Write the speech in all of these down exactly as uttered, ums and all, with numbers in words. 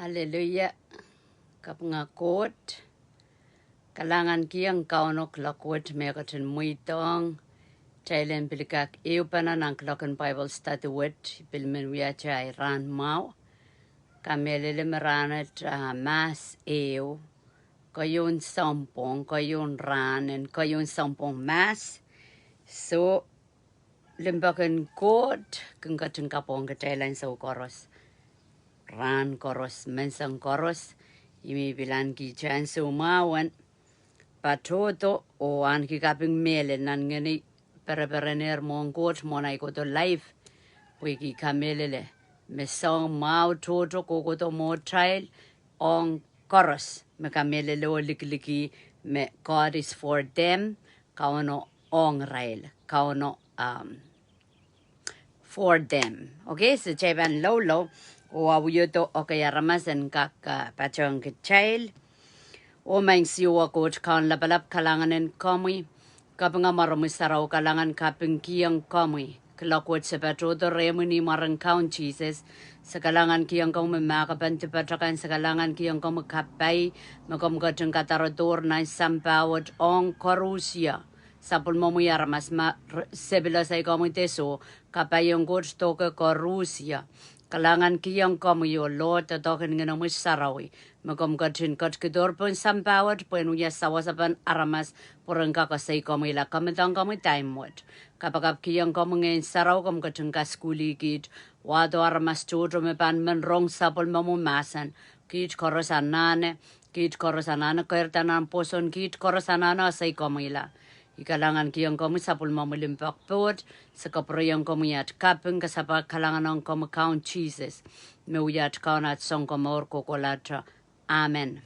Aleluia. Kapinga Koht. Kalahngan kihong Kauno kuloak wet me ketin mweidohng kitail en pil kak ehupene nan kuloak en Bible study wet, pil men wiahte ahi rahn mwahu. Kamehlele me rahnwet, ah, mahs ehu, keieun sounpwong, keieun rahn en keieun sounpwong mahs. So, limpoak en Koht kin ketin kapwong kitail ansou koaros, rahn koaros, menseng koaros. I mi pil ahneki ansou mwahu en patohdo oh ahneki kaping mehlel nan ngehni pereperen ehr mwohn Koht mwohn ahi kohdo live. Pwehki kamehlele me soahng mwahu tohto kohkohdo mwohtail ong koaros me kamehlele oh likiliki me God is for them, Kauno ong irail, Kauno, um, for them. Okay, so kitail pahn loulou oh awihdo, okay, aramas en kak, ah, patohng kitail. Oh Maing Siohwa Koht Kaun lapalap, kalahngan en komwi. Kapinga mwaromwi sarawi, kalahngan kapingkihong komwi kuloak wet se patohdo rehmwi ni mwaren Kaun Sises. Se kalahngan kihong komwi me ma ke pahn dipatakan, se kalahngan kihong komwi kapai me komw ketin kadarodohr nan sampah wet ong koarusie. Sapwellimomwi aramas ma re-, se pil ese komwi de soh, kapai ong Koht doke koarusie. Kalahngan kihong komwi oh Lord, doadoahk en Ngehnomwi Sarawi, me komw ketin ketikihdohr pohn sampah wet pwehn wia sawasepen aramas pwe ren kak ese komwihla. Kamedohng komwi time wet. Kapakap kihong komwi Ngehn Sarawi, komw ketin kasukuhlih kiht, wahdo aramas tohto me pahn men rong sapwellimomwi mahsen. Kiht koaros anahne, kiht koaros anahne keirda nan pwoson, kiht koaros anahne ese komwihla. I kalahngan kihong komwi sapwellimomwi limpoak pwoat, se kapwureiong komwi at kaping, kasapahl kalahngan ong komwi Kaun Sises, me wia at Kaun, at Sounkomour kohkohlahte. Amen.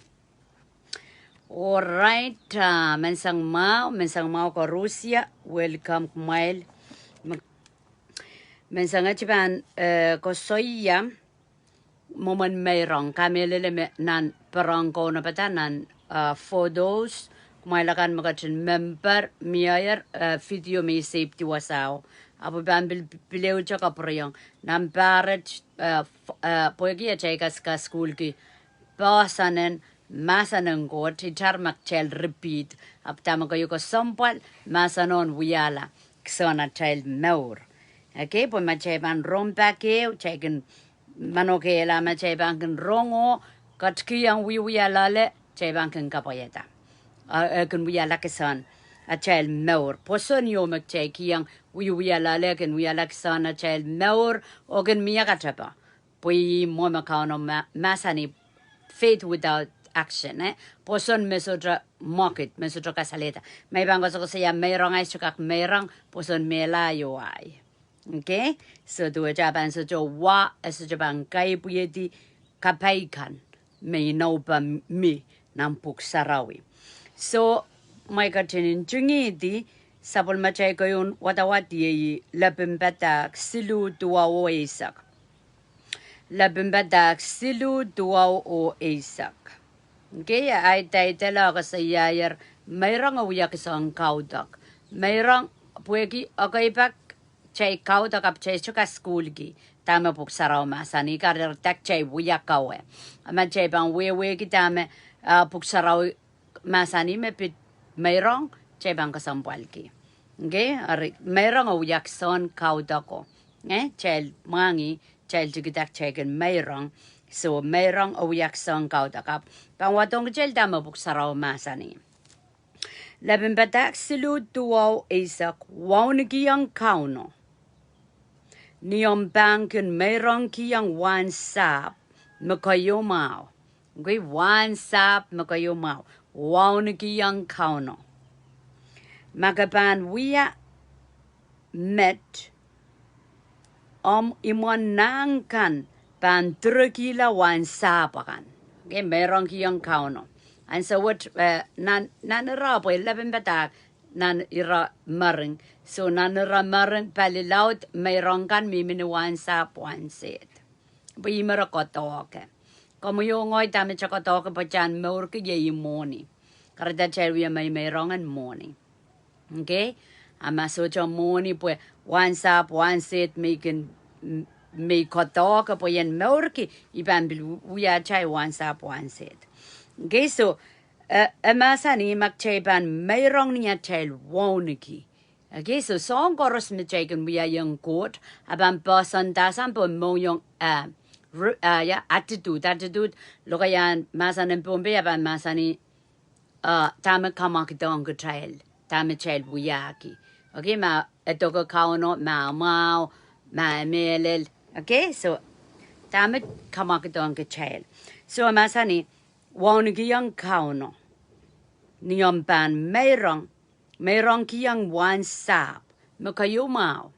All right, ah, menseng mwahu, menseng mwahu koarusie, welcome kumwail. Me-, menseng et I pahn, eh, koasoia mwomwen meirong. Kamehlele me nan pwurehng kaunopada nan, ah, photos, kumwail akan me ketin member, mieier, ah, video me I save di wasao. Ahpw I pahn pil, pil ehute kapwureiong. Nan pahr et, ah, f-, ah, pwehki atail kasukuhlki poahsoan en mahsen en Koht, itar me kitail repeat, ahpw dahme keieu kesempwal, mahseno en wiahla kihsehn atail mour. Okay, pwe ma kitail pahn rong pak ehu, kitail kin manokehla, ma kitail pahn kin rong oh ketikihong wiewia loale, kitail pahn kin kapwaiada. Ah, eh, kin wiahla kihsehn atail mour. Pwoson ieu me kitail kihong wiewia loale kin wiahla kihsehn atail mour oh kin mie katepe. Pwe ih mwo me Kauno ma-, mahsanih, faith without action, eh? Pwoson me sohte mwekid, me sohte kasalehda. Ma I pahn koasokoasoia meirong ahi, sohte kak meirong, pwoson mehla ahi oh ahi. Okay? So duwehte e pahn sohte wa, e sohte pahn kaipwihedi kapai kan me inou pahn mi nan Pwuhk Sarawi. So, ma I ketin ntingihdi, sapwellimatail keieun wadawad iei Lepin Padahk siluh duwau oh eisek. Lepin Padahk siluh duwau oh eisek. Okay, ahi title e koasoiaier, meirong e wia kihsehn kaudok. Meirong, pwehki ekei pak kitail kaudok ahpw kitail sohte kasukuhlki dahme Pwuhk Sarawi mahsanih, kahrehda kitail wia kawe. A ma kitail pahn wehwehki dahme, ah, Pwuhk Sarawi mahsanih me pid meirong, kitail pahn kesempwalki. Okay, eri meirong e wia kihsehn kaudoko. Eh, kitail mwahngih, kitail tikida kitail kin meirong. So meirong e wia kihsehn kaudok. Ahpw pahn wadohng kitail dahme Pwuhk Sarawi mahsanih. Lepin Padahk siluh duwau eisek, wauneki ong Kauno, ni omw pahn kin meirongki ong wahn sahpw me keieu mwahu. Okay, wahn sahpw me keieu mwahu. Wauneki ong Kauno. Ma ke pahn wia met, omw imwen nahk kan pahn direkihla wahn sahpw akan. Okay, meirongki ong Kauno. Ansou wet, eh, nan, nan ire, pwe Lepin Padahk nan ire mering. So nan ire mering, pali laud, meirong kan mihmi ni wahn sahpw, wahn sehd. Pwe ih me re koadoahke. Komwi oh ngehi, dahme kitail koadoahke pwe kitail en mourki iei mwohni. Kahrehda kitail wia meimeirong en mwohni. Okay? A ma sohte mwohni pwe wahn sahpw, wahn sehd me I kin, mm, me I koadoahk pwe I en mourki, I pahn pil wiahtail wahnsahpw wahnsehd. Okay, so, eh, e mahsanih ma kitail pahn meirong ni atail wauneki. Okay, so soahng koaros me kitail kin wiahiong Koht, a pahn poahsoandahsang pohn mohngiong, eh, ru-, eh, ia, attitude, attitude, lokaiahn mahsen en Pohnpei a pahn mahsanih, eh, dahme kamwakidohng kitail, dahme kitail wiahki. Okay, ma e doke Kauno, ma e mwahu, ma e mehlel. Okay, so dahme kamwakidohng kitail. So e mahsanih, waunekihong Kauno. Ni omw pahn meirong, meirongkihong wahnsahpw me keieu mwahu.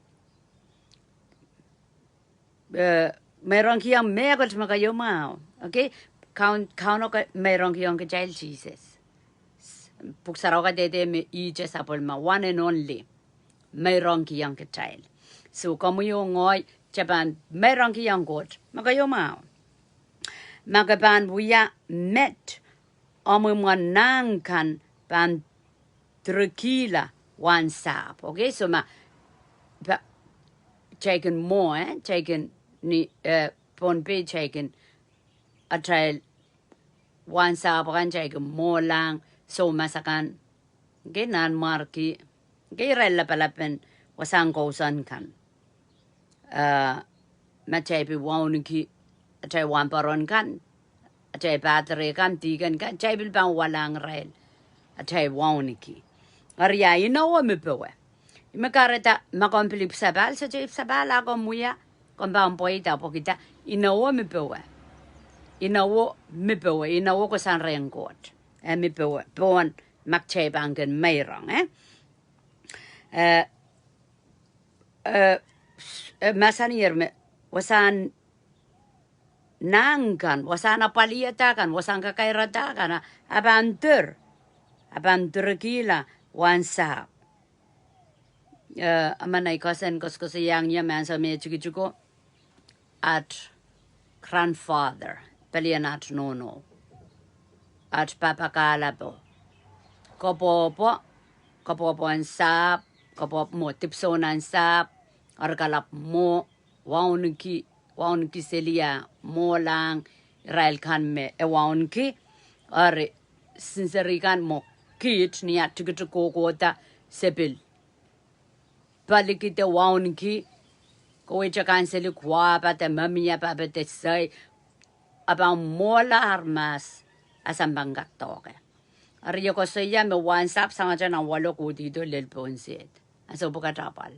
Eh, meirongkihong mehkot me keieu mwahu. Okay? Kaun-, Kauno ke-, meirongkihong kitail Sises. Pwuhk Sarawi kadehde me ihte sapwellime, one and only. Meirongkihong kitail. So, komwi oh ngehi, kitail pahn meirongkihong Koht me keieu mwahu. Ma ke pahn wia met, omw imwen nahn kan pahn direkihla wahnsahpw. Okay, so ma, pa-, kitail kin mwo, eh, kitail kin ni, eh, Pohnpei kitail kin atail wahnsahpw akan kitail kin mwohlahng soumas akan. Okay, nanmwarki. Okay, irail lapalap en wasahn kousoan kan. Eh, ma kitail pil wauneki atail wahnpoaron kan, atail padre kan, dihken kan, kitail pil pahn walahng irail atail wauneki. Eri ia inowo me powe? Ih me kahrehda ma komw pil ipwsapahl, sohte ipwsapahl ah komw wia, komw pahn pweida pwehki dah? Inowo me powe? Inowo me powe? Inowo kohsang rehn Koht. Eh, me powe? Pohn ma kitail pahn kin meirong, eh? Eh, eh, eh, mahsaniher me wasahn nahn kan, wasahn apwalihada kan, wasahn kakairada kan, a, a pahn dir, a pahn direkihla wahnsahpw. Eh, emen ei koasoan koasoakoasoiaiong ie me ansou me e tikitiko, at grandfather, pelien at nohno, at pahpa kahlapo, koapwohpwo, koapwohpwo en sahpw, koapwohpwo mwo, dipwisoun en sahpw, eri kalap mwo, wauneki, wauneki seli ah mwohlahng irail kan me e wauneki, eri sinseri kan mwo kiht ni ah tikitik kohkohda se pil pali kihda wauneki, kowe te kan seli kwahpwada, mehmihpw pahpwada, sei, a pahn mwohla aramas a sampah kak doke. Eri e koasoia me wahnsahpw sangete nan waluh kohdido lel pohn sehd. Ansou pwukat apwal.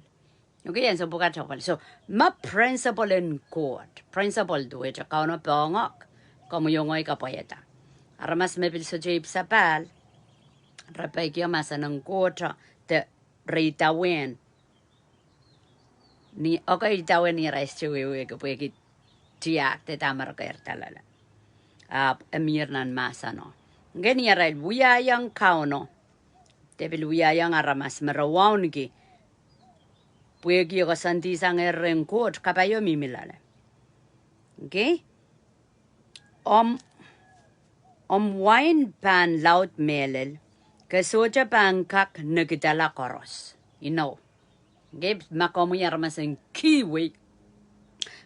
Okay, ansou pwukat apwal. So, ma principle en Koht, principle duwehte Kauno pohngoak, komwi oh ngehi kapwaiada. Aramas me pil sohte ipwsapahl, re peikiong mahsen en Koht, de re idawehn. Ni, okay, idawehn ni arail sohte wehwehki pwehki tiahk de dahme re keirda loale. Ahpw e mier nan mahseno. Ngehn ni arail wiahiong Kauno, de pil wiahiong aramas me re wauneki, pwehki e koasoandihsangehr rehn Koht kapai oh mihmi loale. Okay? Omw, omw wain pahn laud mehlel, ke sohte pahn kak nekidala koaros. Inou. Okay, ma komwi aramas en kihwei,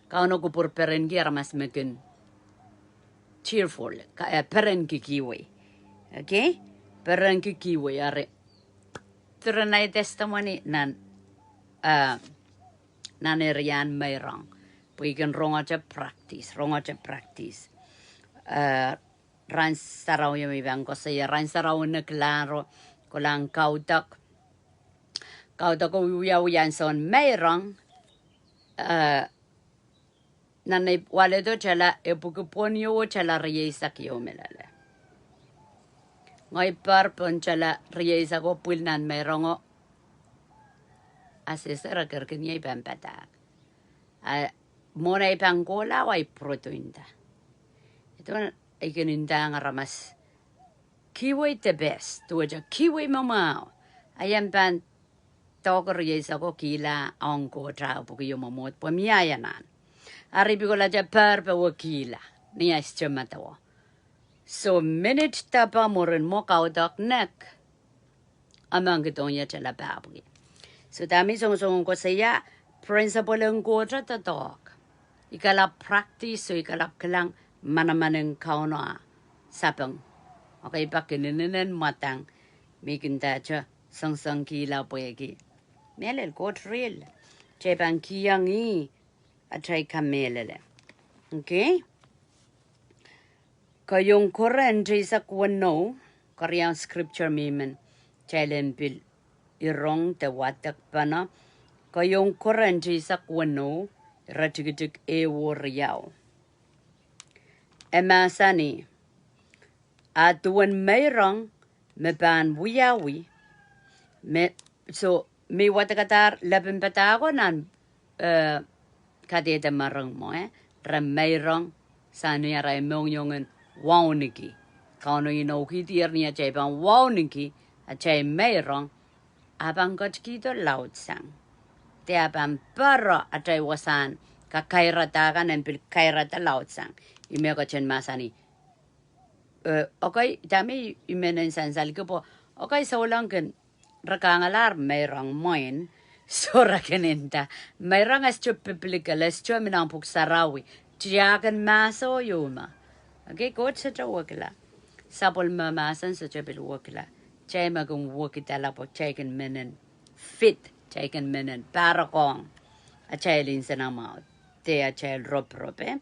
Kauno kupwur perenki aramas me kin cheerful, ka-, eh, perenki kihwei. Okay? Perenki kihwei, eri, diren ei testimony nan, eh, nan area en meirong. Pwe I kin rongohte practice, rongohte practice. Eh, rahn sarawi me I pahn koasoia, rahn sarawi nekilahr, kolahng kaudok. Kaudok oh wiawi ansoun meirong, eh, nan ei walehdo tala, e pwuki pwon ieu oh tala rieisek ieu me loale. Ngehi poar pohn tala rieisek oh pwil nan meirongo, a sehse re kin kin ie I pahn padahk. A mwohn ei pahn kohla wa I pwurodo nda. Eden, I kin ndahng aramas, kihwei the best, duwehte kihwei me mwahu. A I en pahn doke rieisek oh kihla ong Koht ah pwuki ieu mwomwohd pwe mie anahn. Eri I pil kohla te poar pwe I kihla, ni ahi sohte medewe. So minit depe mwurin mwo kaudok nek, a mengkidong ie tala pahpwiki. So dahme I songosong koasoia, principle en Koht doadoahk. I kalap practice, oh I kalap kilang manaman en Kauno a sapeng. Okay, pak kin inenen mwadang me I kin ndahte soangsoangkihla pwehki mehlel Koht real. Kitail pahn kihong ih atail kamehlele. Okay? Keieun Korint eisek weneu, keriaun scripture me I men kitail en pil irong de wadek pahn, Keieun Korint eisek weneu, iretikitik ehu oh riau. E mahsanih, a duwen meirong me pahn wiawi, me, so, me wadekadahr lepin padahko nan, eh, kadehde mering mwo, eh, re meirong sang ni arail mohngiong en wauneki. Kauno inoukihdier ni atail pahn wauneki atail meirong, a pahn ketikihdo laudsang. De a pahn pere atail wasahn kakairada kan en pil kairada laudsang. Ih me ketin mahsanih, eh, okay, dahme I men en sansalki pwe, okay, souleng kin, re kangalahr meirong mwein, so re kin nda, meirong e sohte biblical, e sohte mi nan pwuhk sarawi, tiahk en mahso ieu me. Okay, Koht sohte wekila. Sapwellime mahsen sohte pil wekila. Kitail me kin wekidala pwe kitail kin men en fit, kitail kin men en pahrekohng atail nsenamwahu de atail ropirop, eh.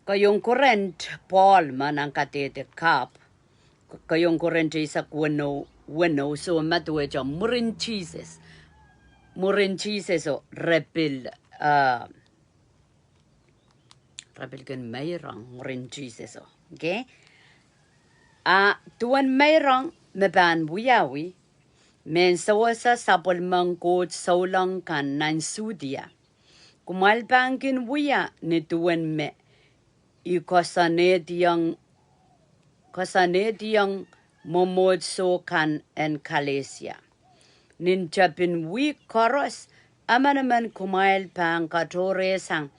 Keieun Korint, Pohl me nan kadehde kapw, Keieun Korint eisek weneu, weneu, so me duwehte mwurin Sises. Mwurin Sises o re pil, eh, re pil kin meirong mwurin Sises o. Okay? A duwen meirong me pahn wiawi, mehn sewese sapwellimen Koht souleng kan nan Sudia. Kumwail pahn kin wia ni duwen me I koasoanehdiong, koasoanehdiong mwomwohdiso kan en Galesia. Nin tepin wihk koaros, emenemen kumwail pahn katohrehsang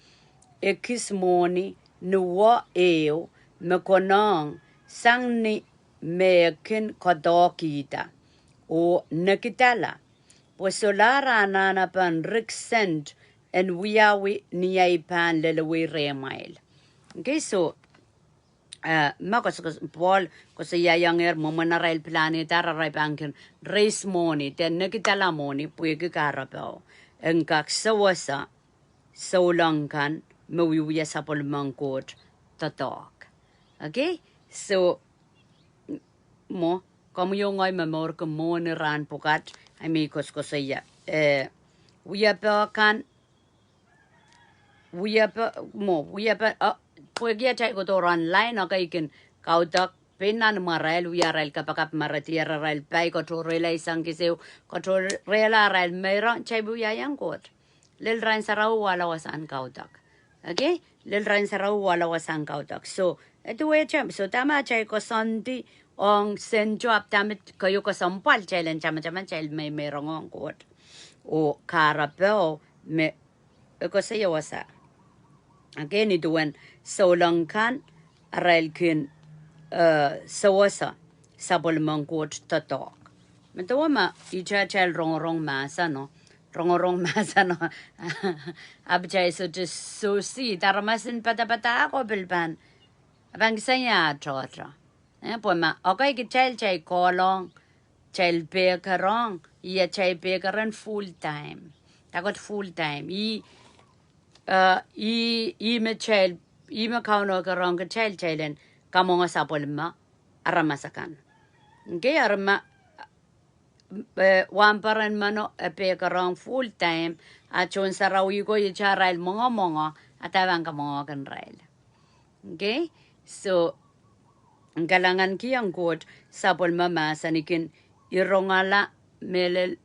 ekis mwohni ni woh ehu me konehng sang ni me e kin koadoahkihda oh nekidala, pwe solahr anahnepen rik sent en wiawi ni ahi pahn lelewei rehmwail. Okay, so, eh, ma koasokoasoia Pohl koasoiaiongehr mwomwen arail pilahn eder arail pahn kin raise mwohni, de nekidala mwohni, pwehki kahrepe en kak sewese souleng kan me wiewia sapwellimen Koht doadoahk. Okay? So, mwo, komwi oh ngehi me mourki mwohni rahn pwukat, I men koasokoasoia, eh, wiepe kan, wiepe, mwo, wiepe, eh, pwehki atail kohdo online, okay, I kin kaudok pein nan imwarail, wia arail kapakap me re diar arail pai, katohrehlaisang kiseu, katohrehla arail meirong, kitail wiahiong Koht. Lel rahn sarawi wahla wasahn kaudok. Okay? Lel rahn sarawi wahla wasahn kaudok. So, e duwehte, so dahme atail koasoandi ong sento, ahpw dahme keieu kesempwal kitail en tamataman kitail meimeirongong Koht oh kahrepe me e koasoia wasa. Okay, ni duwen souleng kan arail kin, eh, sewese sapwellimen Koht doadoahk. Medewe ma ihte atail rongorong mahseno, rongorong mahseno, ahpw kitail sohte sewese, aramas en padapadahk o pil pahn, a pahn kisehn ia tohto. Eh, pwe ma, okay, kitail, kitail kohlohng, kitail pehkerong, ih atail pehkeren full time. Dahkot full time. Ih, eh, ih, ih me kitail, ih me Kauno kerong kitail, kitail en kamwenge sapwellime aramas akan. Okay, eri ma, eh, wahnpoaron meno e pehkerong full time, a tohn sarawi ko ihte arail mwengemwenge, a dahme pahn kamwengehkin irail. Okay? So, kalahngan kihong Koht, sapwellime mahsen I kin irongala mehlel,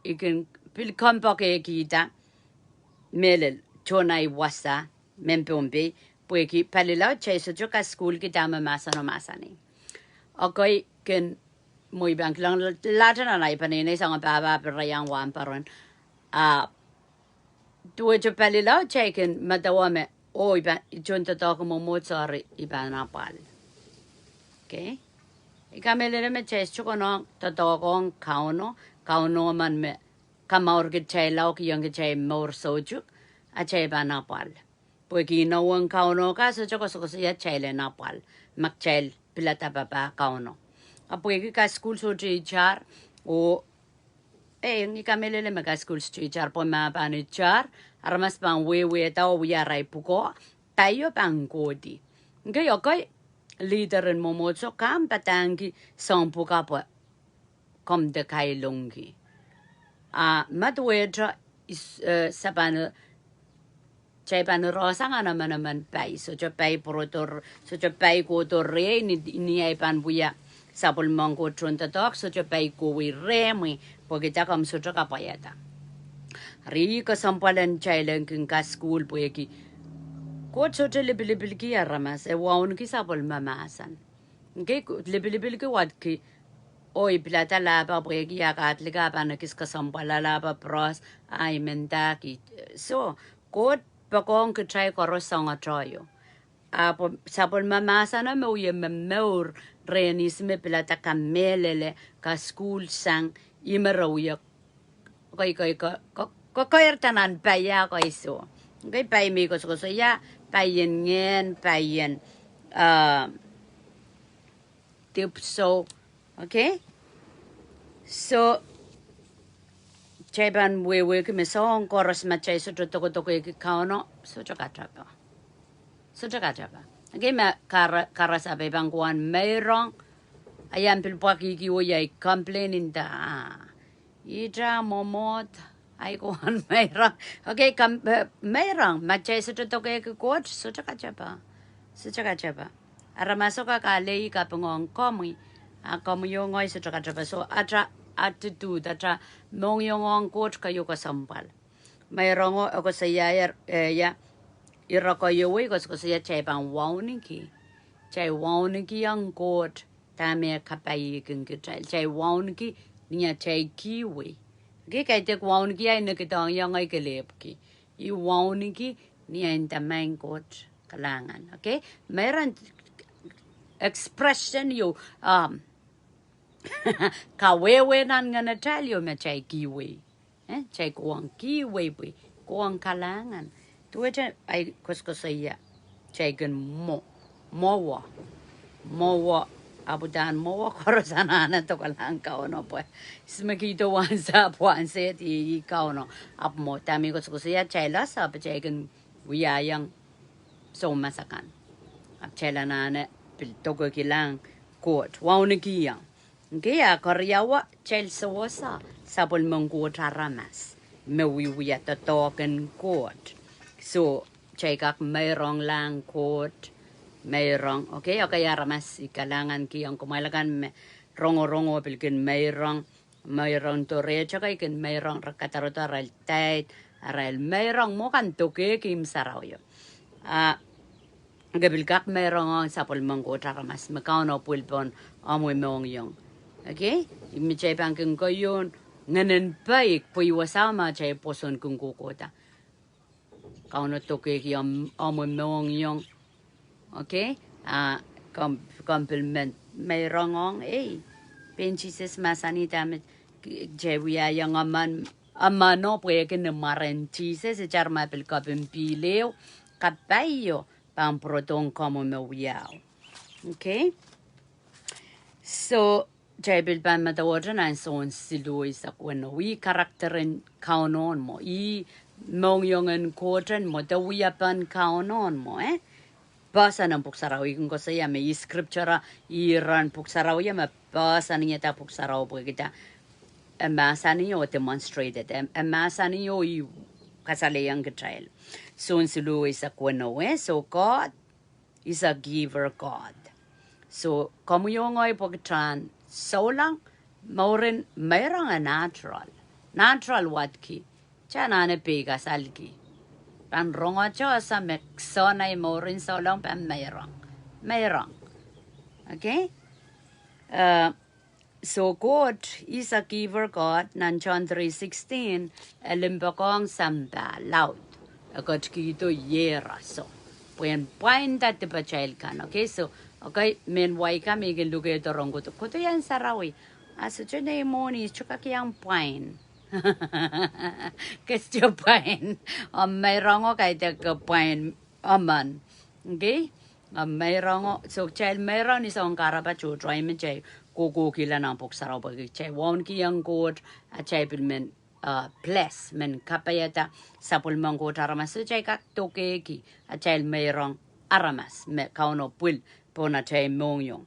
I kin pil kompoakehkihda mehlel tohn ahi wasa mehn Pohnpei, pwehki palilaud kitail sohte kasukuhlki dahme mahseno mahsanih. Okay, ken mwo I pahn kilang late nan ahi peneinei soangen pahpa pil iang wahnpoaron. A duwehte palilaud kitail kin medewe me, oh, I pahn, I tohn doadoahk mwomwohdiso eri I pahn apwal. Okay? I kamehlele me kitail sohte konehng doadoahk ong Kauno, Kauno emen me kamourkitail, lao kihong kitail mour soutuk, a kitail pahn apwal. Pwehki inowen Kauno ka sohte koasokoasoia kitail en apwal, ma kitail pilada papah Kauno. A pwehki kasukuhl sohte itar, oh, eh, ngehi kamehlele me kasukuhl sohte itar, pwe ma pahn itar, aramas pahn wehwehda oh wia arail pwukoa, paio pahn kohdi. Ngehi, okay, leader en mwomwohdiso, komw padahngki soahng pwukoa pwe komw de kailongki. A ma duwehte, is, eh, se pahn, kitail pahn rohsang nan emenemen pai, sohte pai pwurodo, sohte pai kohdo rehi ni, ni ei pahn wia sapwellimomwi Koht tohndoadoahk, sohte pai kohwei rehmwi, pwehki dah, komw sohte kapwaiada. Eri kesempwal en kitail en kin kasukuhl pwehki Koht sohte lipilipilki aramas, e wauneki sapwellime mahsen. Ngehi, lipilipilki wadki, oh I pilada lahpa pwehki ia kaadlika pahn ekis kesempwal, lahpa pwuros, a I mendahki. So, Koht poakohng kitail koaros soangoato ieu. A pwe sapwellime mahseno me wie momour rehn ihs me pilada kamehlele, kasukuhl sang, ih me re wie kei, kei, ke, ke, kekeirda nan pai ia kei soh. Ngehi, pai me I koasokoasoia, paien ngehn, paien, uh, dipwisou. Okay? So, kitail pahn wehwehki me soahng koaros ma kitail sohte dokedoke ki Kauno, sohte katepe. Sohte katepe. Okay, ma kara-, karasape pahn kowe meirong, a I en pil pwakihki oh I complain nda, ah, ihte mwomwohd, ahi kowe meirong. Okay, kam-, eh, meirong, ma kitail sohte dokehki Koht, sohte katepe. Sohte katepe. Aramaso kak ale ih kapingohng komwi, a komwi oh ngehi sohte katepe. So, ata attitude, ata mohngiong ong Koht keieu kesempwal. Meirongo e koasoia, eh, ia, ire keieu wei koasokoasoia kitail pahn wauneki. Kitail wauneki ong Koht, dahme e kapaiahkin kitail. Kitail wauneki ni atail kihwei. Okay, kaidehk wauneki ahi nekidohng ia ngehi kelehpwki. I wauneki ni ahi nda maing Koht kalahngan. Okay? Meirong expression ieu, um, kawehwe nan ngenatail ieu me kitail kihwei. Eh, kitail kohwong kihwei pwe, kohwong kalahngan. Duwehte ahi koasokoasoia, kitail kin mwo-, mwowe. Mwowe, ahpw udahn mwowe koaros anahne dokelahng Kauno pwe ihs me kihdo wahnsahpw, wahnsehd, ih, ih Kauno. Ahpw mwo, dahme I koasokoasoia, kitail ahpw kitail kin wiahiong soumas akan. Ahpw kitail anahne pil dokekilahng Koht, waunekiong. Okay, a keriaun, kitail sewese sapwellimen Koht aramas me wiewia doadoahk en Koht. So, kitail kak meironglahng Koht, meirong. Okay, okay, aramas, I kalahnganki ong kumwail akan me rongorong oh pil kin meirong, meirong doarehte kei kin meirong, re kadarodo arail tithe, arail meirong mwo kan dokehki ihmw sarawio. A ke pil kak meirong ong sapwellimen Koht aramas me Kauno pwil pohn omw mohngiong. Okay? Ihme kitail pahn kin kohieng ngehnen peik pwe I wasao ma kitail pwoson kin kohkohda. Kauno dokehki omw, omw mohngiong. Okay? A komw, komw pil men meirong ong, ei, pein Sises mahsanih dahme kitail wiahiong, emen, emeno pwehki ni mwaren Sises, itar ma pil kopw en pihl ehu, kapaio pahn pwurodohng komwi me wiahu. Okay? So, kitail pil pahn medewe nan Sohn siluh eisek weneu, ih character en Kauno mwo, ih mohngiong en Koht mwo, de wiepen Kauno mwo, eh? Poahsoan en Pwuhk Sarawi, I kin koasoia me ih scripture, ih iren Pwuhk Sarawi me poahsoaniada Pwuhk Sarawi pwehkida e mahsanih oh demonstrated, e, e mahsanih oh ih kasalehiong kitail. Sohn siluh eisek weneu, eh? So God is a giver God. So, komwi oh ngehi pwekidahn souleng, mouren meirong e natural. Natural wadki. Kitail anahne peikasalki. Pahn rongohte ese me sohte mouren souleng pahn meirong. Meirong. Okay? Uh, so God is a giver God, nan John three sixteen, e limpoakohng sampah laud. E ketikihdo iehraso pwehn pwainda dipatail kan. Okay, so, okay, mehn wai kan me I kin lukehdo rong kohdo, kohdo iang sarawi. A sohte nei mwohni, sohte kak iang pwain. Ke sohte pwain. Omw meirongo kaidehk ke pwain. emen. Okay? A meirongo, so kitail meirong ni soun kahrepe tohto, ih me kitail kohkohkihla nan pwuhk sarawi pwehki kitail wauneki ong Koht, atail pil men, uh, bless, men kapaiada sapwellimen Koht aramas, so kitail kak dokehki atail meirong aramas me Kauno pwil pohn atail mohngiong.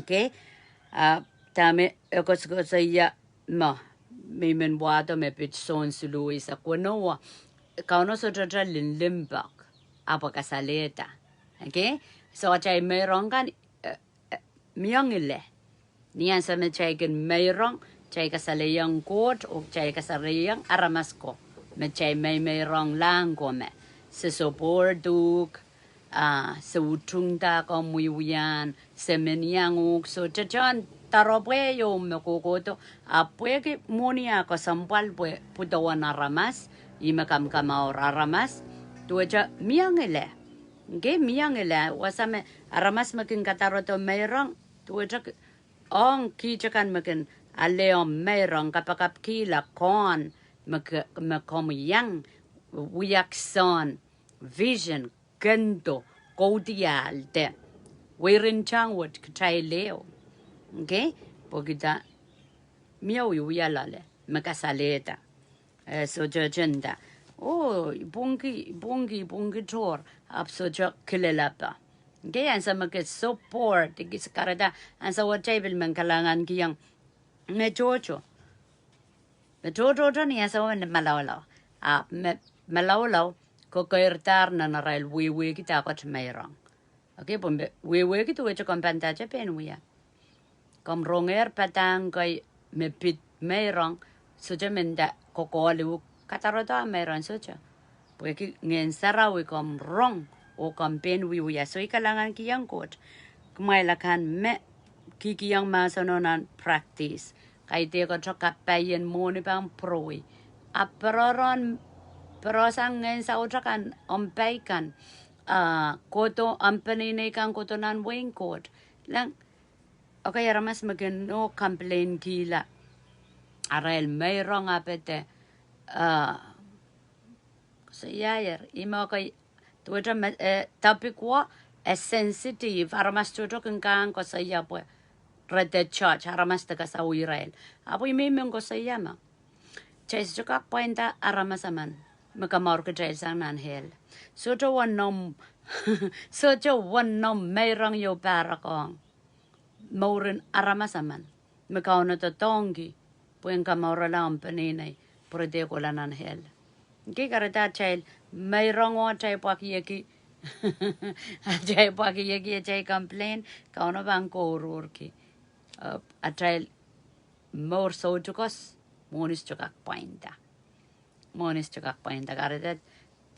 Okay? A dahme e koasokoasoia me, me I men wahdo me pid Sohn siluh eisek weneu, Kauno sohte limpoak, ahpw e kasalehda. Okay? So atail meirong kan, eh, eh, mie ngilen. Ni ansou me kitail kin meirong, kitail kasalehiong Koht, oh kitail kasalehiong aramas ko me kitail meimeirong lahng ko me. Se support uhk, ah, se utungada komw wiewiahn, se men iang uhk, so tetohn doaropwe ieu me kohkohdo, ahpw pwehki mwohni ah kesempwal pwe pwudowen aramas, ih me kamakamour aramas, duwehte mie ngilen. Okay, mie ngilen, wasa me aramas me kin kadarodo meirong, duwehte k-, ong kihte kan me kin ale omw meirong, kapakapkihla kohn me k-, me komw iang wiaksohn, vision, kendo, kaudiahl de. Weirin tang wet kitail ehu. Okay? Pwehki dah, mie wiewia loale me kasalehda. Eh, sohte tenda, oh, I pwungki, I pwungki, I pwungki tohr, ahpw sohte kilelehpe. Okay, ansou me ke support, I kis kahrehda, ansou wet kitail pil men kalahngankihong me tohto. Me tohtohto ni ansou me malaulau. Ahpw me malaulau, kokoirdahr nan arail wehwehki dahkot meirong. Okay, pwe me wehwehki duwehte komw pahn dahte pein wia. Komw rongehr padahk kei me pid meirong, sohte menda kokohli uhk kadarodo meirong, sohte. Pwehki Ngehn Sarawi komw rong, oh komw pein wiewia, so I kalahngankihong Koht. Kumwail akan me kihkihong mahseno nan practice. Kaidehk koaros kapai en mwohni pahn pwurowei. Ahpw pere-, perehsang ngehn saut akan, omw pai kan, ah, kohdo, omw peneinei kan kohdo nan wehin Koht. Lang, okay, aramas me kin oh complain kihla arail meirong ahpw de, ah, so ia, ia, ih me okay, duwehte me, eh, topic wet, eh, sensitive, aramas tohto kin kak koasoia pwe re de judge, aramas de kasawih irail. Ahpw I men men koasoia me kitail sohte kak pwainda aramas emen me kamour kitail sang nan hell. Sohte wasa omw, sohte wasa omw meirong ieu pahrek ong mouren aramas emen me Kauno doadoahngki pwehn kamourala omw peneinei pwe re dehr kohla nan hell. Okay, kahrehda atail meirong oh atail pwakieki, atail pwakieki, atail complain, Kauno pahn kouruhrki. Uh, atail mour soutuk koaros, mwohni sohte kak pwainda. Mwohni sohte kak pwainda, kahrehda,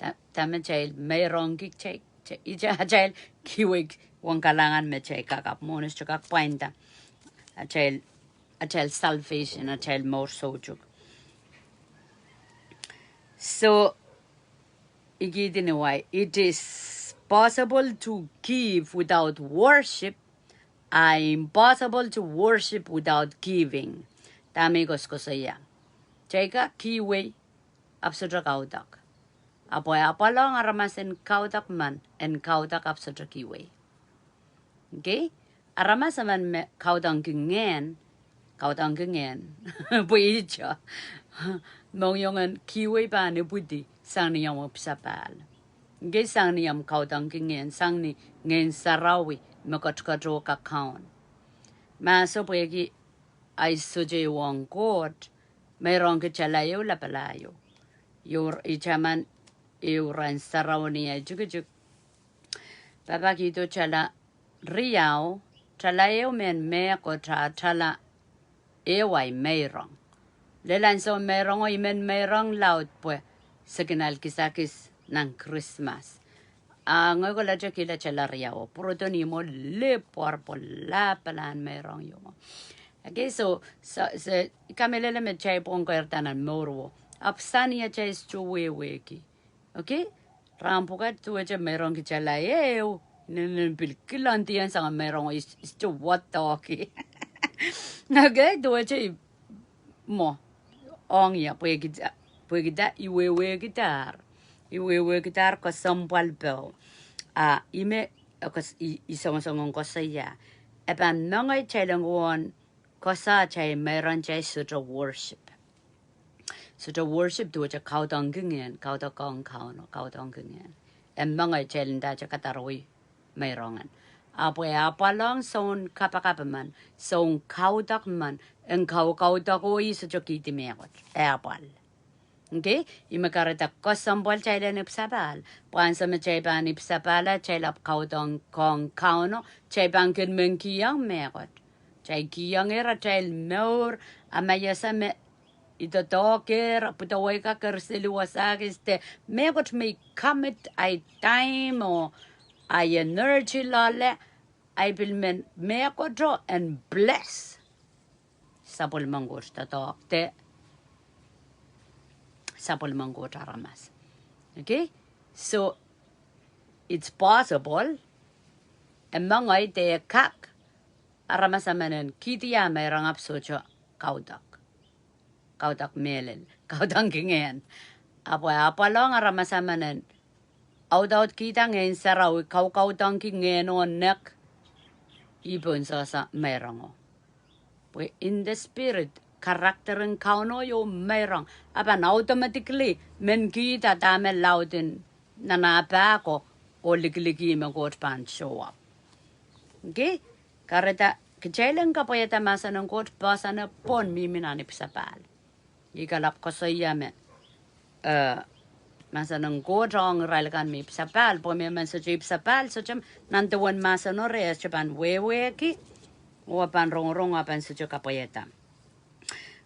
da-, dahme kitail meirongki, kitail, kitail, kitail, atail kihwei ong kalahngan me kitail kak, ahpw mwohni sohte kak pwainda. Atail, atail salvation, atail mour soutuk. So, I kihdi ni wai, it is possible to give without worship, ah, impossible to worship without giving. Dahme I koasokoasoia. Kitail kak kihwei, ahpw sohte kaudok. Ahpw e apwal ong aramas en kaudok men, en kaudok ahpw sohte kihwei. Okay? Aramas emen me kaudokki ngehn, kaudokki ngehn. Pwe ihte. Mohngiong en kihwei pahn ipwidi sang ni omw ipwsapahl. Okay, sang ni omw kaudokki ngehn, sang ni Ngehn Sarawi me ketiket oh kakaun. Ma soh pwehki ahi sohte ong Koht, meirong kitail ehu lapalahio. Iou, I taman ehu rahn sarawi ni ahi tikitik. Pahpa kihdo tala riau, tala ehu mehn mehkot, ah tala ehu ahi meirong. Lel ansou meirongo I men meirong laud pwe se kin ale kisakis nan Krismas. Ah ngehi kolahte kihla tala riau, pwurodo ni mwo lipwarpwar lapalahn meirong ieu mwo. Okay, so, so, se, I kamehlele me kitail pwon koirda nan mour wo. Ahpw sang ni atail sohte wehwehki. Okay? Rahn pwukat duwehte meirong kitail ehu, nen, nen pil kilangdiong sang meirongo, I s-, I sohte wadohki. Okay, duwehte I mwo, ong ia, pwehkida, pwehkida I wehwehkidahr. I wehwehkidahr kesempwal peo. A ih me, e kos-, i, i songosong en koasoia. E pahn mengei kitail en kohwong koasoia atail meirong atail sohte worship. Sohte worship duwehte kaudokki ngehn, kaudok ong Kauno, kaudokki ngehn. E mengei kitail ndahte kadarohi meirong en. Ahpw e apwal ong soun kapakap men, soun kaudok men, en kaukaudok oh ih sohte kihdi mehkot. E apwal. Okay? Ih me kahrehda kesempwal kitail en ipwsapahl. Pwe ansou me kitail pahn ipwsapahl, kitail ahpw kaudok ong Kauno, kitail pahn kin men kihong mehkot. Kitail kihong ira atail mour, a ma I ese me I doadoahk ira, pwudoweika kerseli wasa kis de, mehkot me I commit ahi time oh ahi energy loale, ahi pil men mehkoto en bless sapwellimen Koht doadoahk de sapwellimen Koht aramas. Okay? So, it's possible, e mengei de e kak, aramas emen en kihdi ah meirong ahpw sohte kaudok. Kaudok mehlel, kaudokki ngehn. Ahpw e apwal ong aramas emen en audaudkihda Ngehn Sarawi, kaukaudoki ngehn oh nek, ih pohn sohsa meirongo. Pwe in the spirit, character en Kauno iei meirong. A pahn automatically men kihda dahme laud en nan ah pahko oh likiliki me Koht pahn show up. Okay? Kahrehda kitail en kapwaiada mahsen en Koht, poahsoan e pwon mihmi nan ipwsapahl. I kalap koasoia me, eh, mahsen en Koht ong irail kan me ipwsapahl, pwe me men sohte ipwsapahl, sohte nan duwen mahseno re e sohte pahn wehwehki, oh pahn rongorong, oh pahn sohte kapwaiada.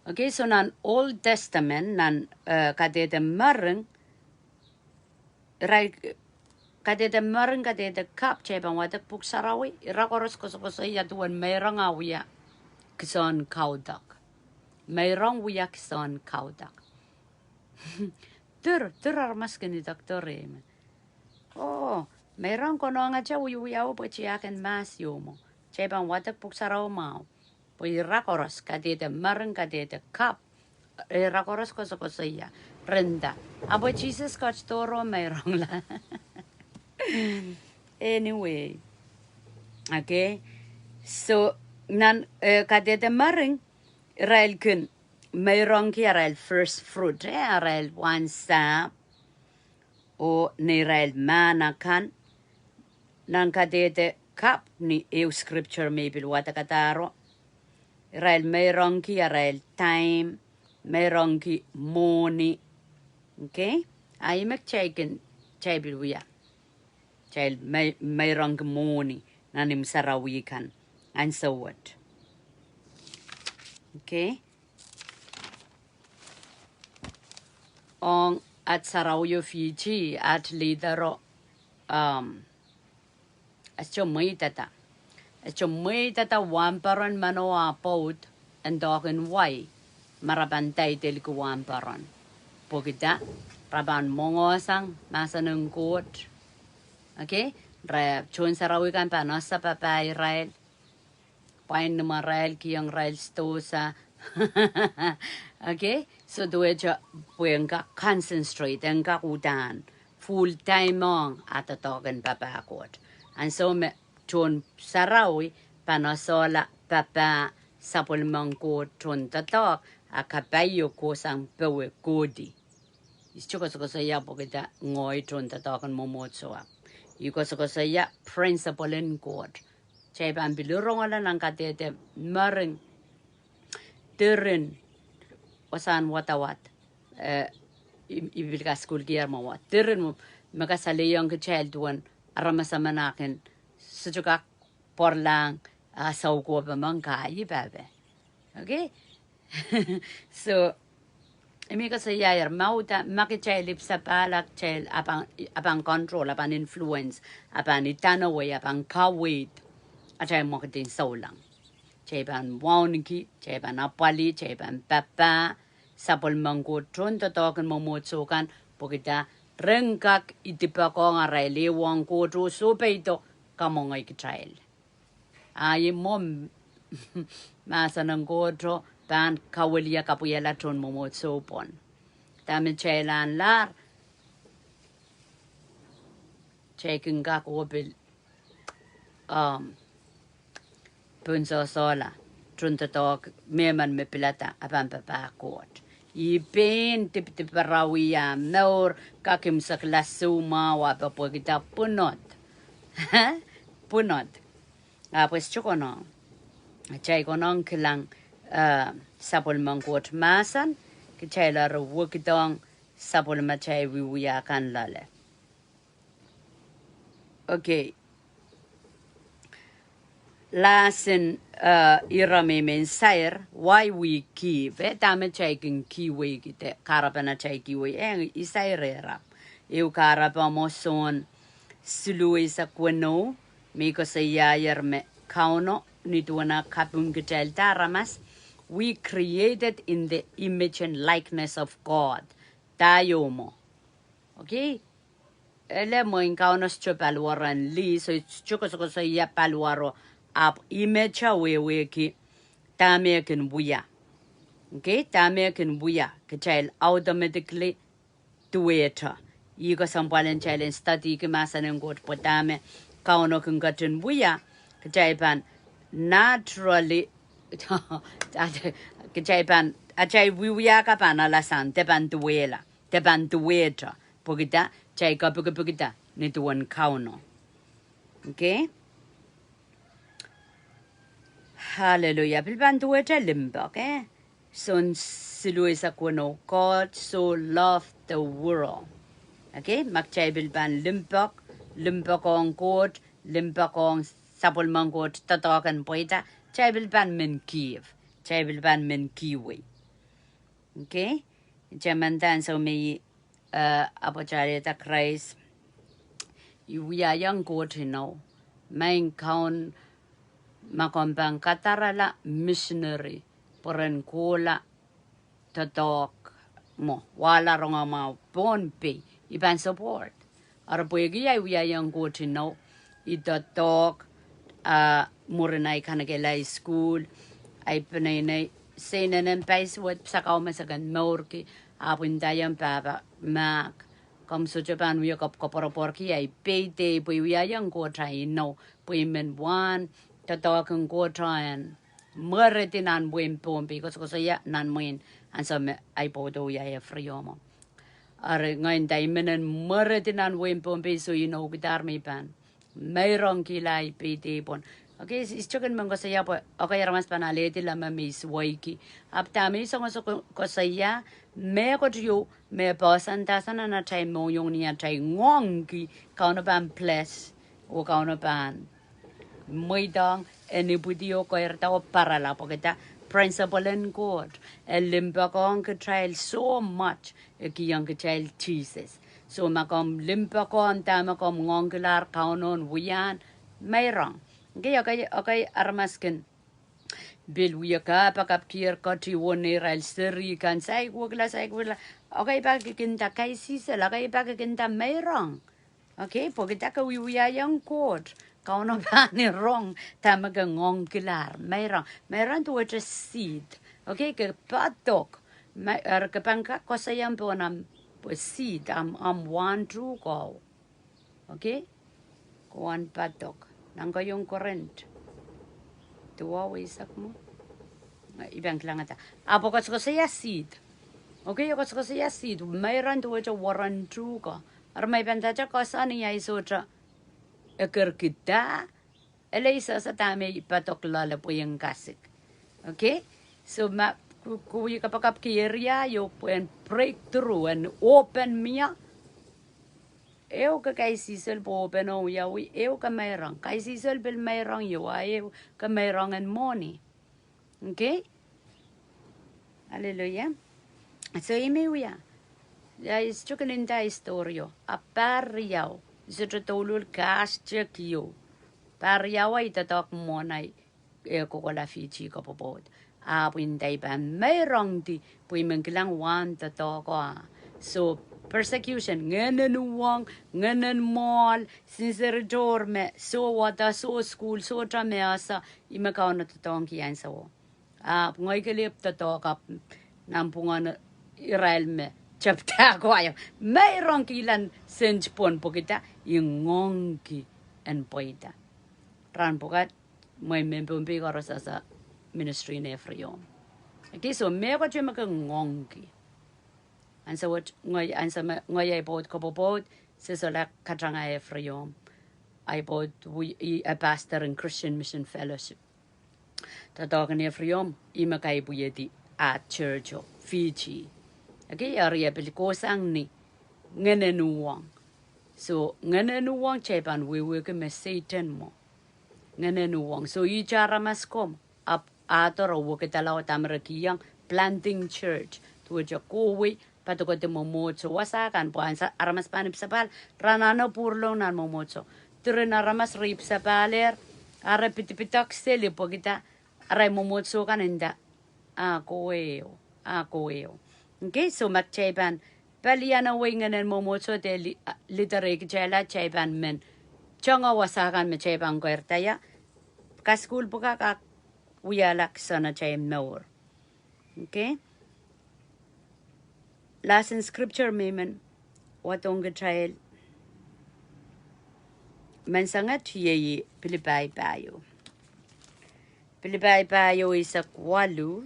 Okay, so nan Old Testament, nan, eh, Kadehde Mering, irail, Kadehde Mering, Kadehde Kapw, kitail pahn wadek Pwuhk Sarawi, ira koaros koasokoasoia duwen meirong ah wia kihsehn kaudok. Meirong wia kihsehn kaudok. Dir, dir aramas kin idek doare me, oh, meirong konehngete wiewiawi pwe tiahk en mahs ieu mwo. Kitail pahn wadek Pwuhk Sarawi mwahu. Pwe ira koaros, Kadehde Mering, Kadehde Kapw, ira koaros koasokoasoia. Re nda, ahpw Sises ketidohr oh meirongla. Anyway. Okay. So, nan, eh, Kadehde Mering, irail kin meirongki arail first fruit, eh, arail wahnsahpw, oh neirail mahn akan. Nan Kadehde Kapw, ni ehu scripture me I pil wadekadahro, irail meirongki arail time, meirongki mwohni. Okay? A ih me kitail kin, kitail pil wia. Kitail mei-, meirongki mwohni nan imw sarawi kan ansou wet. Okay? Ong at sarawio Fiji, at leader o, um, e sohte mweidada. E sohte mweidada wahnpoaron meno ah pwoud en doahke wai, ma re pahn daidelki wahnpoaron. Pwehki dah? Re pahn mwongohsang mahsen en Koht. Okay? Re, tohn sarawi kan pahn ese papah irail, pwain imwarail, kihong irail sidohsa. Okay? So duwehte pwe en kak concentrate, en kak uhdahn full time ong ah doadoahk en papah Koht. Ansou me tohn sarawi pahn esehla papah sapwellimen Koht tohn doadoahk, a kapaio kohsang powe kohdi. I sohte koasokoasoia pwehki dah ngehi tohn doadoahk en mwomwohdiso ahpw. I koasokoasoia principle en Koht. Kitail pahn pil rongorong nan Kadehde Mering, diren wasahn wadawad, eh, I, I pil kasukuhlkier mwowe. Diren me kasalehiong kitail duwen aramas emen akan sohte kak pwaralahng ah soukohp emen kahi pape. Okay? So, I men koasoiaier, ma uhdahn, ma kitail ipwsapahl, kitail a pahn, a pahn control, a pahn influence, a pahn idanawei, a pahn kaweid atail mwekid en souleng. Kitail pahn wauneki, kitail pahn apwalih, kitail pahn papah sapwellimen Koht tohn doadoahk en mwomwohdiso kan, pwehki dah? Re en kak idipoakohng arail ehuong Koht oh sohpeido kamwengei kitail. A ih mwomw mahsen en Koht o pahn kawiliakapwala tohn mwomwohdiso pwon. Dahme kitail ahnlahr, Kitail kin kak oh pil, um, pwunsohsohla, tuntodohk mehmen me pilada a pahn papah Koht. Ih pein dipediperauwih ah mour, kak imwisekla soumwahu, ahpw pwehkihda pwunod. Pwunod. Ahpw e sohte konehng. Kitail konehng kilang, eh, sapwellimen Koht mahsen, kitail eri wekidong sapwellimatail wiewia kan loale. Okay. Lasin, eh, ire me I men sair, why we give. Eh, dahme kitail kin kihwei, kitail kahrepen atail kihwei. Eh, I sair ire. Ehu kahrepe mwo Sohn siluh eisek weneu, me koasoiaier me Kauno, ni duwen ah kapingkitailda aramas, we created in the image and likeness of God. Dah ieu mwo. Okay? Ele mwein Kauno sohte paliwar en lih, so sohte koasokoasoia paliwaro, ahpw image wehwehki dahme kin wia. Okay, dahme kin wia, kitail automatically duwehte. Ih kesempwal en kitail en studyki mahsen en Koht pwe dahme Kauno kin ketin wia, kitail pahn naturally, kitail pahn, atail wiewia kan pahn alasang, de pahn duwehla, de pahn duwehte. Pwehkihda, kitail kepikipikda ni duwen Kauno. Okay? Hallelujah. Pil pahn duwehte limpoak, eh? Sohn siluh eisek weneu, God so loved the world. Okay, ma kitail pil pahn limpoak, limpoak ong Koht, limpoak ong sapwellimen Koht doadoahk en pweida, kitail pil pahn men give, kitail pil pahn men kihwei. Okay, kitail men ansou me I eh, apwatailda Krais, I wiahiong Koht inou, maing Kaun, ma komw pahn kadarala missionary pwe ren kohla doadoahk mwo, wahla rongamwahu Pohnpei, I pahn support. Eri pwehki ahi wiahiong Koht inou, I doadoahk, ah, mwurin ahi kanekehla ahi sukuhl, ahi peneinei, se inenen paisuwed, sakau me se kin mourki, ahpw ndaiong pahpa, Mark, komw sohte pahn wie koapworopworki ahi payday pwe I wiahiong Koht ahi inou, pwe I men wahn doadoahk en Koht en mweredi nan wehin Pohnpei, koasokoasoia nan mwein ansou me ahi pwoudo wiahier Friomo. Eri ngehi nda I men en mweredi nan wehin Pohnpei, so I inoukidahr me I pahn meirongkihla ahi payday pwon. Okay, I sohte kin men koasoia pwe, okay, aramas pahn alehdi leme me I suweiki. Ahpw dahme I song koasokoasoia, mehkot ieu me poahsoandahsang nan atail mohngiong ni atail ngoangki, Kauno pahn bless, oh Kauno pahn mweidohng en ipwidi oh keirda oh parala pwehkihda principle en Koht. E limpoak ong kitail so much, e kihong kitail Sises. So ma komw limpoak ong dahme komw ngoangkilahr Kauno en wiahn, meirong. Okay, okay, okay, aramas kin pil wie kapakapkier ketiwo neirail seri kan, saik wekila, saik wekila. Okay, pak I kin nda kaisihsol, okay, pak I kin nda meirong. Okay, pwehkihda ke wiewiahiong Koht, Kauno pahn rong dahme ke ngoangkilahr, meirong. Meirong duwehte seed. Okay, ke padok. Me, eri ke pahn kak koasoiong pohn ahmw, pwe seed, ahmw, ahmw wahn tuhko. Okay? Ke wahn padok. Nan keieun Korint duwau eisek mwo. I pahn kilangada. Ahpw koasokoasoia seed. Okay, koasokoasoia seed. Meirong duwehte wahn tuhko. Eri ma I pahn ndahte koasoandi ahi sohte ekerkihda, ele I sehse dahme I padok loale pwe I en kasik. Okay? So ma ke, ke wie kapakapki area ieu pwe en breakthrough, en open mie. Ehu ke kaisihsol pwe open oh wiawi, ehu ke meirong. Kaisihsol pil meirong ieu, a ehu ke meirong en mwohni. Okay? Hallelujah. So I men wia. Ya, I sohte kin nda ahi story o. Ahpw pahr riau, I sohte douluhl kahs teki o. Pahr riau ahi doadoahk mwohn ahi, eh, kohkohla Fiji ko pwopwoud. Ahpw I nda I pahn meirongdi, pwe I men kilang wahn doadoahk o. So, persecution, ngehnen uhwong, ngehnen mwoahl, sinseri tohr me, soh wada, soh sukuhl, sohte me ese, ih me Kauno doadoahngki ansouo. Ahpw ngehi kelehpw doadoahk ahpw nanpwungen irail me tepda ko aio. Meirongki lel sent pwon pwehki dah? I ngoangki en pweida. Rahn pwukat, mwein mehn Pohnpei koaros ese ministry en Ephraim. Okay, so mehkot me ke ngoangki. Ansou wet ngehi, ansou me ngehi ahi pwoud kopwopwoud, se solahr katanga Ephraim. Ahi pwoud wia, ih, a pastor en Christian Mission Fellowship. Doadoahk en Ephraim, ih me kaipwihedi ah church o Fiji. Okay, eri e pil kohsang ni ngehnen uhwong. So, ngehnen uhwong kitail pahn wehwehki me Sehdan mwo. Ngehnen uhwong. So, ihte aramas ko, ahpw ahdo re wekidala oh dahme re kihong, planting church. Duwehte kohwei, padokedi mwomwohdiso wasa kan, pwe ansou aramas pahn ipwsapahl, re anahne pwurolong nan mwomwohdiso. Diren aramas re ipwsapahlehr, a re pidipidok seli pwehki dah? Arail mwomwohdiso kan nda, a kowe, a kowe. Okay, so ma kitail pahn palianawei ngehnen mwomwohdiso de li-, a, liderei kitail, a kitail pahn men tongo wasa kan me kitail pahn keirda ia, kasukuhl pwukat kak wiahla kisehn atail mour. Okay? Lesson scripture me I men wadohng kitail menseng et iei Pilipai pahieu. Pilipai pahieu eisek waluh.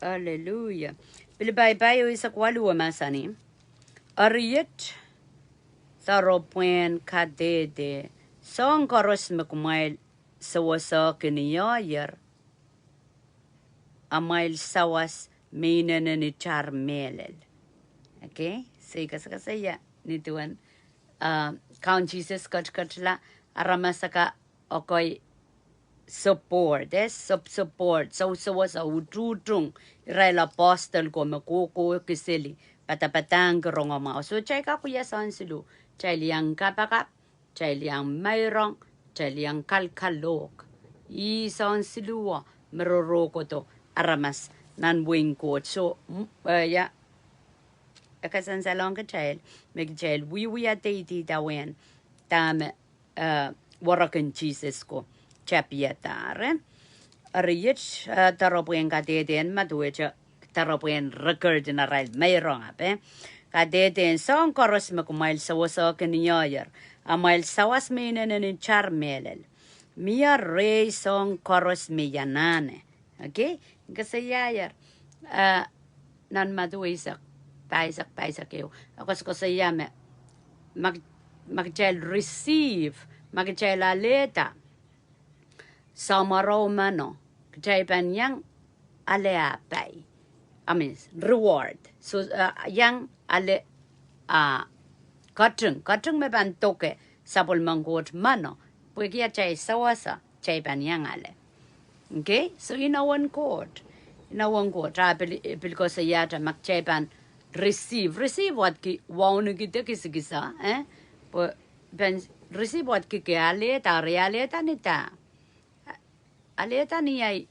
Hallelujah. Pilipai pahieu eisek waluh e mahsanih: Eri iet doaropwehn kadehde, soahng koaros me kumwail sewesehkiniohier, amwail sawas me inenen itar mehlel. Okay, sei kasakas ia ni duwen, uh, Kaun Sises ketiketla aramas akan, okay, support, eh, sup-, support, sou-, sewese, utuhtung irail apostle ko me kohkohki seli, padapadahngki rongamwahu. So, kitail kak wia soahng siluh, kitail iang kapakap, kitail iang meirong, kitail iang kalkalohk. Ih soahng siluh me rorohkodo aramas nan wehin Koht. So, m-, eh, ia, e kasansalohng kitail me kitail wiewia deidida wen dahme, eh, werek en Sises ko tapiadahr. Eri iet, eh, doaropwehn kadehde, ma duwehte doaropwehn record en arail meirong, ahpw, eh, kadehde, soahng koaros me kumwail sewesehkiniohier, amwail sawas me inenen itar mehlel, mie rehi soahng koaros me I anahne. Okay? Koasoiaier, eh, nan Madiu eisek, pahisek, pahisek ehu. E koasokoasoia me, ma ki-, ma kitail receive, ma kitail alehda soahng mwarohmano, kitail pahn iang ale ah pai. I mean, reward. So, uh, iang ale, uh, keting, keting me pahn doke sapwellimen Koht mano, pwehki atail sewese, kitail pahn iang ale. Okay? So, inowen Koht. Inowen Koht. A pil, pil koasoiahte ma kitail pahn receive. Receive wehwehki, wauneki de kisikisa, eh? Pwe pahn receive wehwehki ke alehda, re alehda ni dah? Alehda ni ahi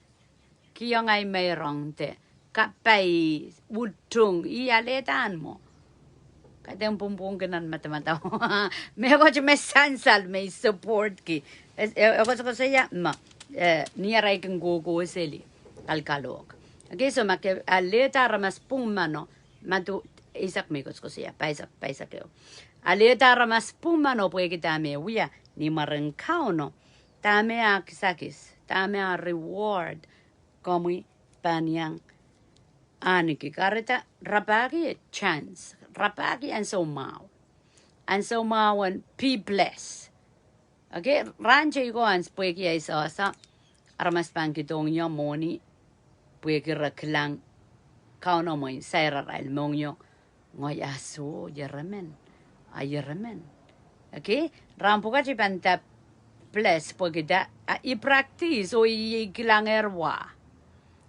kihong ahi meirong de kapai, utung, ih alehda mwo. Kaidehn pwongpwongki nan madamadau. Mehkot me sansal me I supportki. E, e, e koasokoasoia ma, eh, ni arail kin kohkohseli, kalkalohk. Okay, so ma ke alehda aramas pwung mano, Madiu eisek me I koasokoasoia, pahisek, pahisek ehu. Alehda aramas pwung mano pwehki dahme e wia ni mwaren Kauno. Dahme ah kisakis, dahme ah reward komwi pahn iang ahneki? Kahrehda rapahki chance, rapahki ansou mwahu. Ansou mwahu en be blessed. Okay, rahn teikan pwehki ahi sehse, aramas pahn kidohng ie mwohni, pwehki re kilang Kauno mwein sair arail mohngiong, ngehi ah soh, ieremen, a ieremen. Okay, rahn pwukat I pahn nda bless pwehki dah, a, I practice, oh I, I kilangehr wa.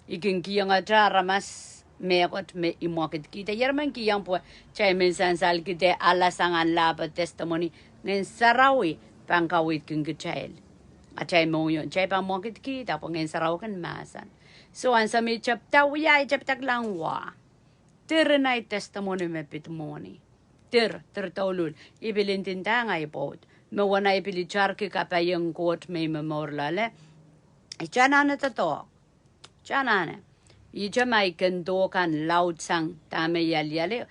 I kin kihongete aramas mehkot me I mwekidkihda. Ieremen kihong pwe kitail men sansalki de alasang en lahpo testimony, Ngehn Sarawi pahn kaweidki kitail. Atail mohngiong, kitail pahn mwekidkihda pwe Ngehn Sarawi kin mahsen. So ansou me I tepda wia, I tepda kilang wa. Dir en ahi testimony me pid mwohni. Dir, dir douluhl. I pil ndindahng ahi pwoud. Me wen ahi pil itarki kapaiong Koht me I momour loale, I anahne doadoahk. I anahne. Ihte ma I kin dohkan laudsang dahme I alialie,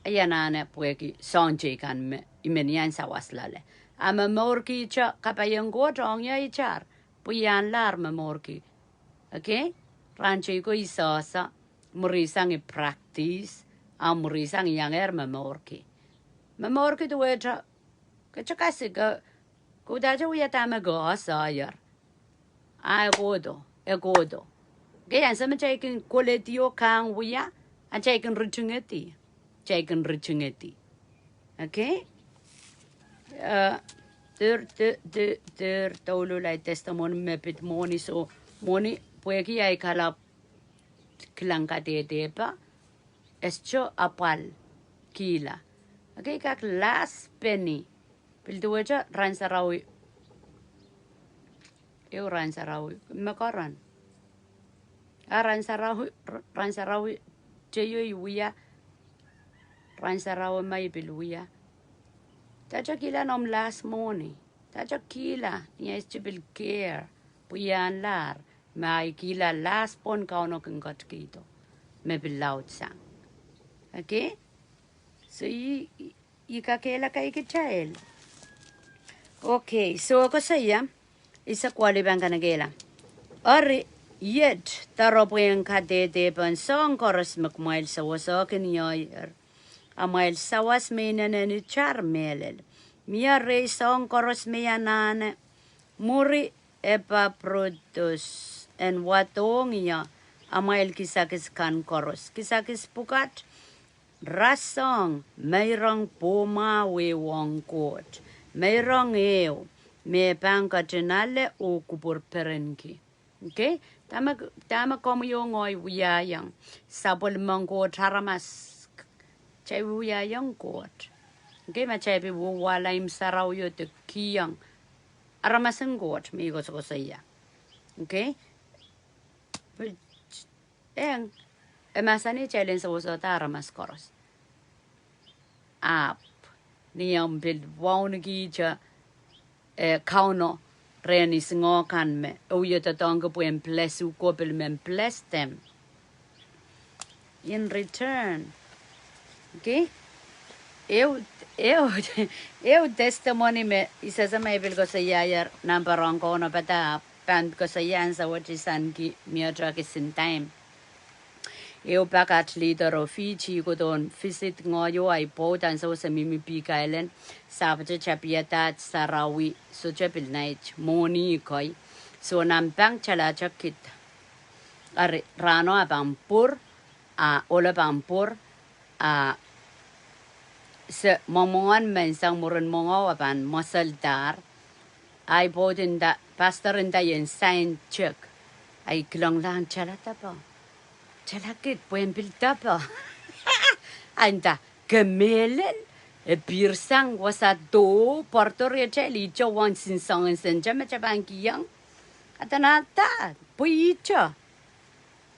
I anahne pwehki soahng teikan me I men iang sawas loale. A momourki ihte kapaiong Koht ong ie itar, pwe I ahnlahr momourki. Okay? Rahn teiko I sehse, mwurin sang I practice, a mwurin sang I iangehr momourki. Momourki duwehte ke tokasi ke, ke udahte wia dahme ke oasoier. A e kohdo, e kohdo. Okay, ansou me kitail kin koledi oh kang wia, a kitail kin ritingedi. Kitail kin ritingedi. Okay? Eh, dehr, dehr, dehr, dehr douluhl ahi testimony me pid mwohni, so mwohni pwehki ahi kalap kilang kadehde pwe e sohte apwal kihla. Okay, kak last penny. Pil duwehte rahn sarawi, ehu rahn sarawi me keren. A rahn sarawi, rahn sarawi teio I wia, rahn sarawi me I pil wia. Dahte kihla noumw last mwohni? Dahte kihla ni ahi sohte pil care pwe I ahnlahr, ma I kihla last pwon Kauno kin ketikihdo, me pil laudsang. Okay? So I, I, I kakehlaka kitail. Okay, so koasoia, I sohte kwalipang kanekehla. Eri, iet doaropwehn kadehde pohn soahng koaros me kumwail sewesehkin ioier, amwail sawas me inenen itar mehlel. Mie rehi soahng koaros me I anahne. Mwuri Epaprodituh en wadohng ie amwail kisakis kan koaros. Kisakis pwukat, rasehng, meirong pwohmwahu ehu ong Koht. Meirong ehu me pahn ketin ale oh kupwur perenki. Okay? Dahme, dahme komwi oh ngehi wiahiong? Sapwellimen Koht aramas. Kitail wiahiong Koht. Okay, ma kitail pil wia imw sarawio de kihong aramasen Koht me I koasokoasoia. Okay? Pwe, eng, e mahsanih kitail en sewesehda aramas koaros. Ahpw, ni omw pil wauneki ihte, eh, Kauno rehn isingoh kan me e wie doadoahngki pwe en bless uhk oh pil men bless them in return. Okay? Ehu, ehu, ehu testimony me I sehse ma I pil koasoiaier nan pwarohng Kauno padahk, pahn koasoia ansou wet I sanki mie tohki sintaim. Ehu pak at leader oh Fiji kohdohn visit ngehi oh ahi pwoud ansou se mihmi Big Island, sapwete tapihada sarawi, sohte pil nait mwohni kei. So nan bank talahte kid. Eri rahno a pahn pwur, a ohlo pahn pwur, a se mwomwen menseng mwurin mwohngao a pahn mweseldahr. Ahi pwoud nda, pastor nda I en sign check. Ahi kilenglahng tala depe. Tala kid pwehn pil depe. Ahi nda, ke mehlel, e pihr sang wasa doh, pwardo riatail ihte wahn sinsoangen sente me kitail pahn kihong. Adanada, pwe ihte.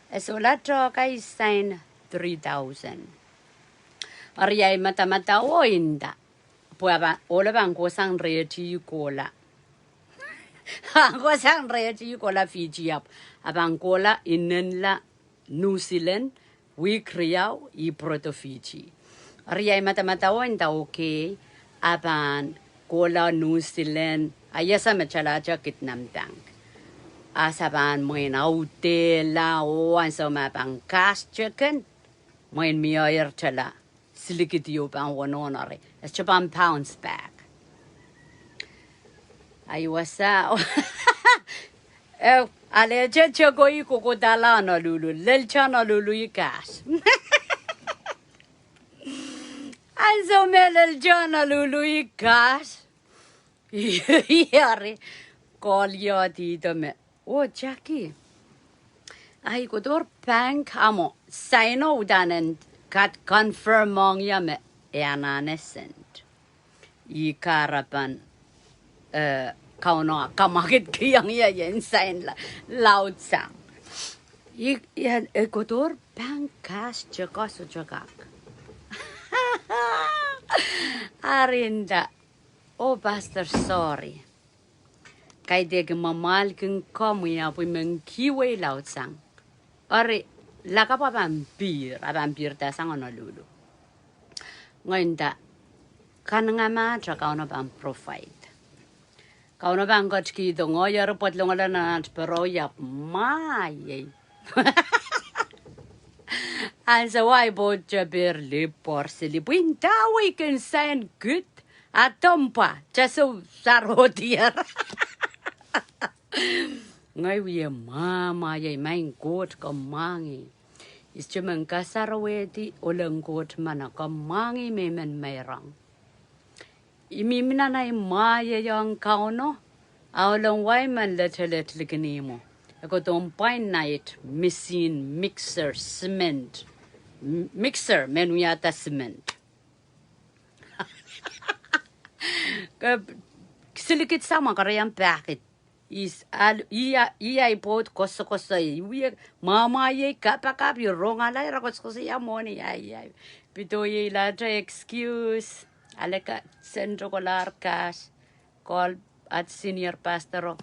E solahr tohk ahi sign three thousand. Eri ahi madamadau o nda, pwe a pahn, ohlo pahn kohsang rehti kohla. Pahn kohsang rehti kohla Fiji ahpw a pahn kohla inenla New Zealand, wihk riau, I pwurodo Fiji. Eri ahi madamadau o nda okay, a pahn kohla New Zealand, a I ese me talahte kid nan bank. A se pahn mwein audehla oh ansou me a pahn cash check-en, mwein mie ire tala silikidi oh pahn wonohn eri. E sohte pahn bounce back. Ahi wasa. E, alehte teko I kohkohdahla Honolulu, lel te Honolulu I cash. Ansou me lel te Honolulu I cash. Eri, call-iehdi ihte me, oh Jackie, ahi kohdohr bank amo, sign-o uhdahn en kat confirm-ong ie me e anahne send. I kahrepen, eh, Kauno kamwakidkihong ie I en sign la, laudsang. I, I, e kohdohr bank cash teko sohte kak. Eri nda, oh pastor, sorry. Kaidehk I mwamwahlki komwi ahpw I men kihwei laudsang. Eri, lakapw a pahn pihr, a pahn pihrda sang Honolulu. Ngehi nda, kanengamah Kauno pahn provide. Kauno pahn ketikihdo ngehi, eri pwoat longala nan at pere, I ahpw mwahiei. Ansou wai pwoat tepihr lipor sili pwihn dawei kin sain kid, a tompa, tese sarodier. Ngehi wie mwamwahiei, Maing Koht, ke mwahngih. Ihs te men kasarawehdi ohlen Koht meno, ke mwahngih me I men meirong. I mihmi nan ei mwahiei ong Kauno, a ohlen wai men letelet likin ihmwo. E kohdohn pwain nait machine mixer cement. M-, mixer men wiahda cement. Ke silikid sang mwo, ke reiang pahkid. Ihs al-, ih a-, ih ahi pwoud kosokosoia, I wie mwamwahiei, kapakap, I rongala, I rong kosokosoia mwohni, ai, ai. Pidohiei lahte excuse, ale ka send kolahr cash, call at senior pastor, oh,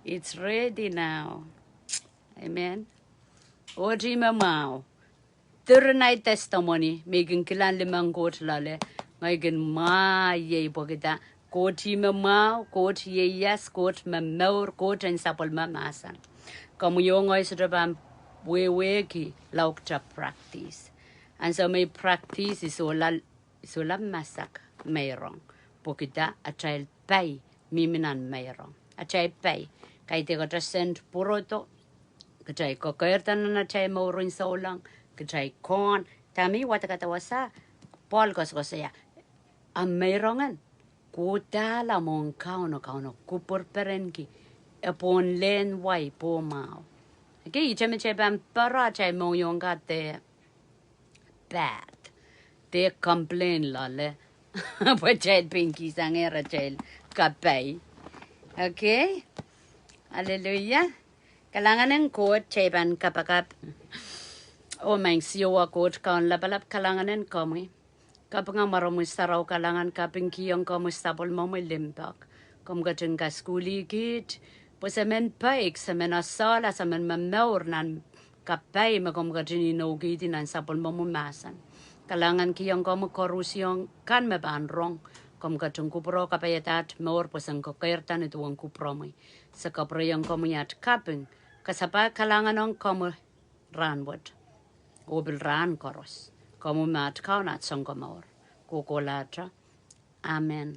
it's ready now. Amen. Koht ih me mwahu. Diren ahi testimony, me I kin kilang limpoak en Koht loale, ngehi kin mwahiei pwehki dah, Koht ih me mwahu, Koht ieias, Koht me mour, Koht en sapwellime mahsen. Komwi oh ngehi sohte pahn wehwehki laud kitail practice. Ansou me I practice, I sohla, I sohla masak meirong. Pwehki dah, atail pai mihmi nan meirong. Atail pai, kaidehk atail send pwurodo, kitail kekeirda nan atail mouren souleng, kitail kohn, dahme I wadekada wasa, Pohl koasokoasoia, a meirong en, kodahla mwohn Kauno, Kauno kupwur perenki, e pwon lehn wai pwoh mwahu. Okei, ihte me kitail pahn pere atail mohngiong kan de pad. De complain loale. Pwe kitail pein kihsangehr atail kapai. Okei. Hallelujah. Kalahngan en Koht, kitail pahn kapakap. Oh Maing Siohwa Koht Kaun lapalap, kalahngan en komwi. Kapinga mwaromwi sarawi kalahngan, kapingkihong komwi sapwellimomwi limpoak. Komw ketin kasukuhlih kiht, pwe se men peik, se men esehla, se men momour nan kapai me komw ketin inoukihdi nan sapwellimomwi mahsen. Kalahngankihong komwi koarusie kan me pahn rong, komw ketin kupwure kapaiada aht mour pwe sen kekeirda ni duwen kupwuromwi. Se kapwurehiong komwi aht kaping, kasapahl kalahngan ong komwi rahnwet, oh pil rahn koaros. Komwi me aht Kaun, aht Sounkomour. Kohkohlahte. Amen.